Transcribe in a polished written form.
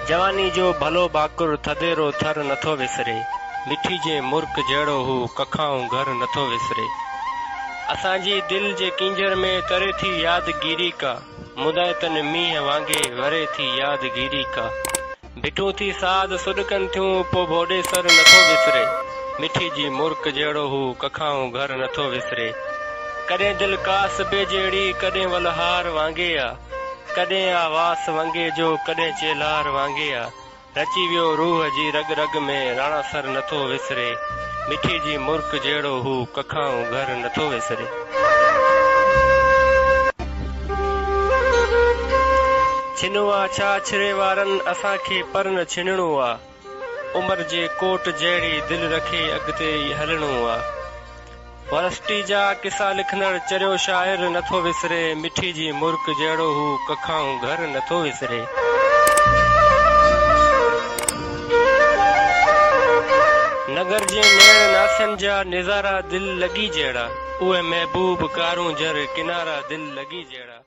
جواني جو ڀلو ڀاڪر ٿڌيرو ٿر نٿو وسري. مٺي جي مرڪ جهڙو هو ڪکائون گهر نٿو وسري. اسان جي دل جي ڪينجهر ۾ تري ٿي يادگيري ڪا. مدائتن مينهن وانگي وري ٿي يادگيري ڪا. ڀٽون ٿي ساز سڏڪن ٿيون پو ڀوڏيسر نٿو وسري. مٺي جي مرڪ جهڙو هو ڪکائون گهر نٿو وسري. ڪڏهن دل ڪاس بي جهڙي ڪڏهن ولهار وانگي آ. ڪڏهن آ واس ونگي جو ڪڏهن چيلهار وانگي آ. رچي ويو روح جي رڳ رڳ ۾ راڻا سر نٿو وسري. مٺي جي مرڪ جهڙو هو ڪکائون گهر نٿو وسري. ڇنو آ ڇا ڇري وارن اسان کي پر نه ڇنڻو آ. عمر جي ڪوٽ جهڙي دل رکي اڳتي ئي هلڻو آ. ورسٽي جا قصا لکندڙ چريو شاعر نٿو وسري، مٺي جي مرڪ جهڙو هو ڪکائون گهر نٿو وسري. نگر جي نيڻ ناسن جا نظارا دل لڳي جهڙا، اهي محبوب ڪارونجهر ڪنارا دل لڳي جهڙا.